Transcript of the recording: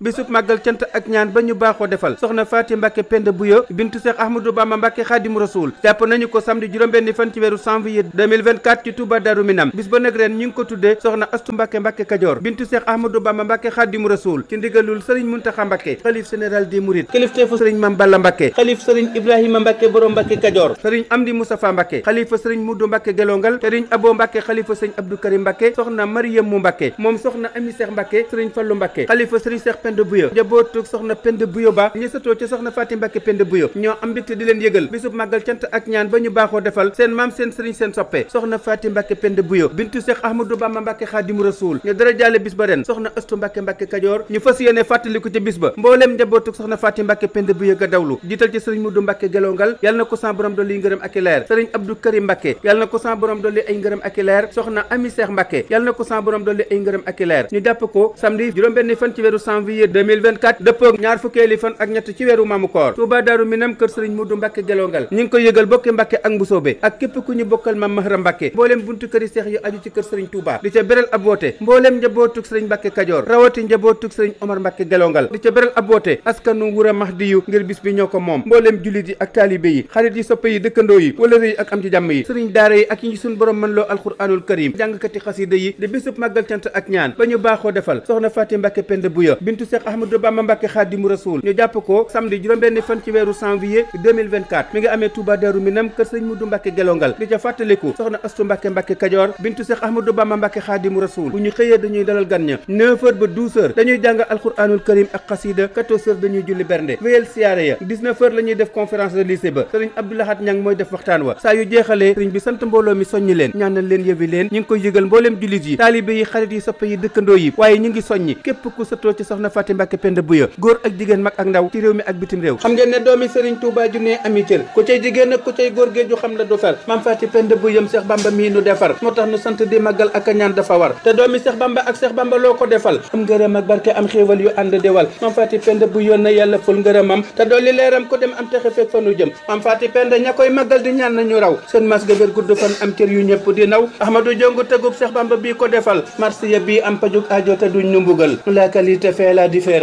bisub màggal cant ak ñaan ba ñu baaxoo defal soxna Faati Mbàkke Penda Buyo bintu Cheikh Ahmadou Bamba Mbàkke Xaadimu Rasuul jàpp nañu ko samedi juróom-benni fan ci weeru janvier 2024 ci Touba Darou Minam bis ba nag ren ñu ngi ko tuddee soxna Astu Mbàkke Mbàkke Kajoor bintu Cheikh Ahmadou Bamba Mbàkke Xaadimu Rasuul ci ndigalul sëriñ Muntaxa Mbàkke xalif général des Mourides kilifteefu sëriñ Mam Balla Mbàkke xalif sëriñ Ibrahima Mbàkke borom Mbàkke Kajoor sëriñ Amdi Moustapha Mbàkke xalifa sëriñ Mudu Mbàkke Gelongal sëriñ Abo Mbàkke xalifa sëriñ Abdou Karim Mbàkke soxna Mariam mu Mbàkke moom soxna Ami Seex Mbàkke sëriñ Fallu Mbàkke xalifa sëriñ Seex Penda Buyo njabootug soxna Penda Buyo ba ñi satoo ci soxna Faati Mbàkke Penda Buyo ñoo am mbégte di leen yëgal bisub màggal cant ak ñaan ba ñu baaxoo defal seen maam seen sëriñ seen soppe soxna Faati Mbàkke Penda Buyo bintu Seex Ahmadou Bamba Mbàkke Xaadimu Rasuul ñu dara jaale bis ba ren soxna Astu Mbàkke Mbàkke Kajoor ñu fas yéene fàttaliku ci bis ba mbooleem njabootug soxna Faati Mbàkke Penda Buyo ga dawlu jiital ci sëriñ Mudu Mbàkke Gelongal yàlla na ko sa borom dolli ngërëm ak i leer sëriñ Abdou Karim Mbàkke yàlla na ko sa borom dolli ay ngërëm ak i leer soxna Ami Seex Mbàkke yàlla na ko sa borom dolli ay ngërëm ak i leer ñu jàpp ko samedi juróom-benni fan ci weeru janvier 2024 dëppoog ñaar fukkeeli fan ak ñett ci weeru maamu koor Touba Darou Minam kër sëriñ Mudu Mbàkke Gelongal ñu ngi koy yëgal bokki Mbàkke ak Mbusoobe ak képp ku ñu bokkal Mam Mahram Mbàkke mbooleem buntu këri seex yu aju ci kër sëriñ Touba di ca beral ab woote mbooleem njabootug sëriñ Mbàkke Kajoor rawati njabootug sëriñ Omar Mbàkke Gelongal di ca beral ab woote askanu Wura Mahdiyu ngir bis bi ñoo ko moom mbooleem jullit yi ak taalibe yi xarit yi soppe yi dëkkandoo yi wala yi ak am ci jàmm yi sëriñ daara yi ak yi suñ borom mën loo alxuraanul karim jàngkati xasida yi di bisub màggal cant ak ñaan ba ñu baaxoo defal soxna Faati Mbàkke Penda Buyo bintu Cheikh Ahmadou Bamba Mbàkke Xaadimu Rasuul ñu jàpp ko samedi juróom-benni fan ci weeru janvier 2024 mi ngi amee Touba Darou Minam kër sëriñ Mudu Mbàkke Gelongal di ca fàttaliku soxna Astu Mbàkke Mbàkke Kajoor bintu Cheikh Ahmadou Bamba Mbàkke Xaadimu Rasuul bu ñu xëyee dañuy dalal gan ña 9h ba 12h dañuy jàng alxuraanul karim ak xasida 14h dañuy julli bernde wéyal siyaare ya 19h la ñuy def conférence de lycée ba sëriñ Abdoulahat Ñang mooy def waxtaan wa saa yu jeexalee sëriñ bi sant mbooloo mi soññi leen ñaanal leen yëwi leen ñu ngi koy yëgal mbooleem jullit yi taalibe yi xarit yi soppe yi dëkkandoo yi waaye ñu ngi soññi képp ku satoo ci soxna Faati Mbàkke Penda Buyo góor ak jigéen mag ak ndaw ci réew mi ak bitim réew xam ngeen ne doomi sëriñ Touba ju ne ami cër ku cay jigéen ak ku cay góor géeju xam la du fer Maam Faati Penda Buyo Seex Bamba mii nu defar moo tax nu sant di màggal ak a ñaan dafa war te doomi Seex Bamba ak Seex Bamba loo ko defal am ngërëm ak barke am xéewal yu ànd di wal Maam Faati Penda Buyo na yàlla ful ngërëmam te dolli leeram ko dem am texe fekk fa nu jëm Maam Faati Penda ña koy màggal di ñaan nañu raw seen mas ga wér gudd fan am cër yu ñëpp di naw Ahmadou Jongu tegub Seex Bamba bii ko defal marsiya bii am pajuk aajo te duñ nu mbugal la qualité fait la différence